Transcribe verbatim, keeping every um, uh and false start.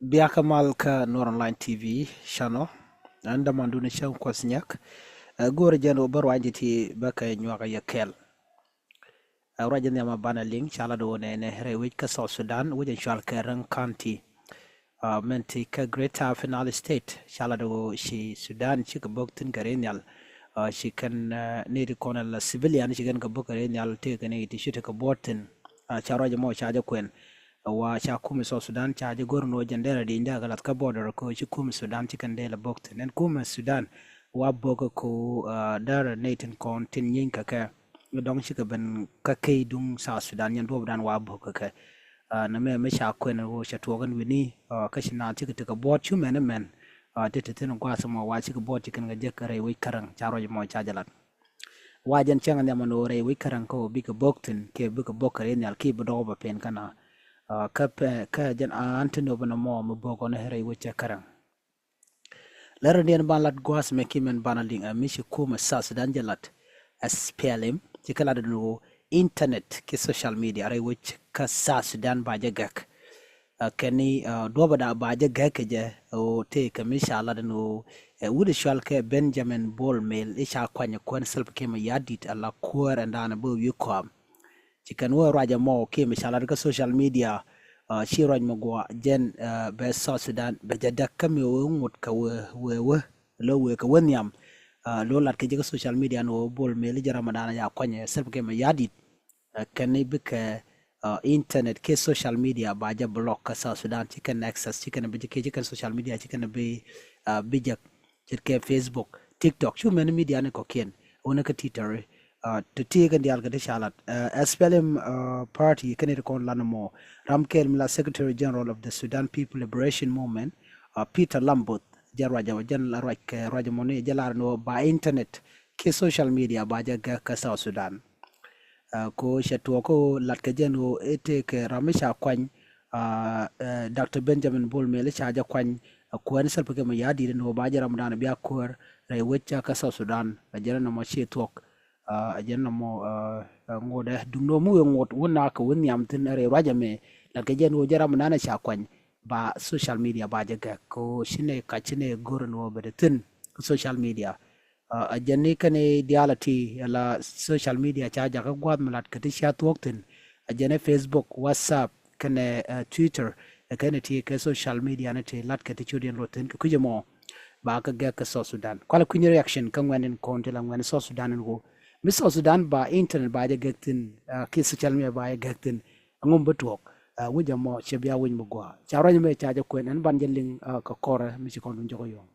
Biakä mal kä Nuer Online T V channel. Ɛn dämandu ni cäŋ Kuɔth Nyak. Ɛ, go̱o̱rä jɛn ɣöö bä ruacni ti bä kɛ nyuak a yɛ kɛl. Ɛ, ruac in nhiam a banɛ liŋ ca lat ɣöö nɛnɛ rɛy wec kä South Sudan, wec in cɔal kɛ Reng County. Ɛ, mɛn ti kä Greater Upper Nile State ca lat ɣöö ci Sudan cikɛ bok thi̱n kɛ rɛy nhial. Ɛ, ci kɛn, ɛ, nɛy ti kɔn la civilian ci kɛn kɛ bok kɛ rɛy nhial tëëkɛ nɛy ti ci tekɛ buɔ̱ɔ̱t thi̱n. Ɛ, ca ruac ɛmɔ ca jɛ kuɛn. Ɛ, wa ca kumɛ South Sudan ca jɛ go̱r ni ɣöö jɛn dɛrɛ di̱i̱n dee kɛ lath kä border kɛ ɣöö ci kumɛ Sudan ci kɛn dee la bok thi̱n. Ɛn kumɛ Sudan wa bok kɛ ɣöö, ɛ, dɛrɛ nɛy tin kɔn tin nyieeny kɛ kɛ. Dɔ̱ŋ cikɛ ben kä key duŋ South Sudan, nyɛn duɔ̱ɔ̱pdan wa bok kɛ kɛ. Ɛ, nɛmɛ mi ca kuɛn ɣöö cɛ tuɔɔk ɛn wi̱ni, ɛ, kä ci naath cikɛ tekɛ buɔ̱ɔ̱t cu mɛn ɛmɛn. Ɛ, ti te thi̱n gua̱a̱th ɛmɔ wa cikɛ buɔ̱ɔ̱t ci kɛn kɛ jek kä rɛy wec kä Reng, ca ruac ɛmɔ ca jɛ lat. Wa jɛn cäŋ nhiam ɛn ɣöö rɛy wec kä Reng kä ɣöö bikɛ bok thi̱n kiɛ bikɛ bok kɛ rɛy nhial kiɛ bi dɔ̱k bä pɛn kä na. Ɛ, kä pɛ, kä jɛn a an ti nöp ɛn ɛmɔ mi bok ɣɔn rɛy wec kä Reng. Lärä ni ɛn ban lat gua̱a̱th mɛ ki mɛn ban a liŋ ɛ mi ci kumɛ South Sudan jɛ lat. Ɛ S P L M ci kɛ lat ɛn ɣöö internet kiɛ social media rɛy wec kä South Sudan ba jɛ gɛk. Ɛ, kɛn ni, ɛ, duɔ̱pɛ da ba jɛ gɛk kɛ jɛ ɣöö tëëkɛ mi ca lat ɛn ɣöö, ɛ, wut ɛ cɔal kɛ Benjamin Bol Mel i̱ ca kuany ɛ kuän Salva Kiir Mayardit ala kuäär ɛn daanɛ bä wi̱i̱ kɔam. Ci kɛn wä ruac ɛmɔ kiɛ mi ca lat kä social media, ɛ, ci ruac mi guɔ jɛn, ɛ, bɛ South Sudan bɛ jɛ däk kä mi wee ŋot kɛ wee, wee, wee, lo wee kɛ wee nhiam. Ɛ, lo lat kɛ jɛ kä social media ni wee Bol Mel i̱ jɛ ram mi daanɛ ya kuany ɛ Salva Kiir Mayardit. Ɛ, kɛn ni bikɛ, ɛ, internet kiɛ social media ba jɛ block kä South Sudan, ci kɛn access, ci kɛn bi jɛ kiɛ ci kɛn social media ci kɛn bi, ɛ, bi jɛ ce̱tkɛ Facebook, TikTok, cu mɛn media ni kɔ̱kiɛn, wun kä Twitter, ɛ, ti ti kɛn diaal kɛ ti ca lat. Ɛ, S P L M, ɛ, party kɛn ti kɔn lan mɔ, ram kɛl mi la Secretary General of the Sudan People Liberation Movement, ɛ, Peter Lamboth, jɛ ruac, jɛn la ruac kɛ ruac mɔ ni jɛ lar ni wä ba internet kiɛ social media ba jɛ gɛk kä South Sudan. Ɛ, ko cɛ tuɔɔk ko lat kɛ jɛn ɣöö i̱ tëëkɛ ram mi ca kuany, ɛ, ɛ, Doctor Benjamin Bol Mel i̱ ca jɛ kuany, ɛ, kuäär ni Salva Kiir Mayardit ni ɣöö ba jɛ ram dan bia kuäär rɛy wec kä South Sudan. Ɛ jɛn nɔmɔ ci thuɔ̱k, ɛ, ɛ jɛn nɔmɔ, ɛ, ɛ, ŋotdɛ duŋdɛ mi wee ŋot wun na kɛ wun nhiam thi̱n rɛy ruac ɛmɛ. Lat kɛ jɛn ɣöö jɛ ram dan ca kuany ba social media ba jɛ gɛk ko ci nɛ kac ci nɛ go̱r ni ɣöö bɛ dee thi̱n kä social media. Ɛ, ɛ jɛn ni kɛn i̱ diaal a ti ala social media ca jakä gua̱a̱th mi lat kɛ ti cia thuɔ̱k thi̱n. Ɛ jɛn i̱ Facebook, WhatsApp, kɛnɛ, ɛ, Twitter, ɛ kɛn i̱ ti kɛ social media ni ti lat kɛ ti cot yɛn luɔth thi̱n kɛ kui̱c ɛmɔ. Ba kɛ gɛk kä South Sudan. Kualɛ kui̱ny reaction kä ŋuɛn in kɔn ti la ŋuɛn South Sudan in ɣöö mi South Sudan ba internet ba jɛ gɛk thi̱n, ɛ, ki social media ba jɛ gɛk thi̱n. Ɛŋu mi bi tuɔɔk, ɛ, wi̱c ɛmɔ cɛ bia wi̱c mi gua̱a̱. Ca ruac ɛmɛ ca jɛ kuɛn ɛn ban jɛ liŋ, ɛ, kɛ kɔrɛ mi ci kɔn duŋ jɔk yɔ̱ɔ̱ŋ.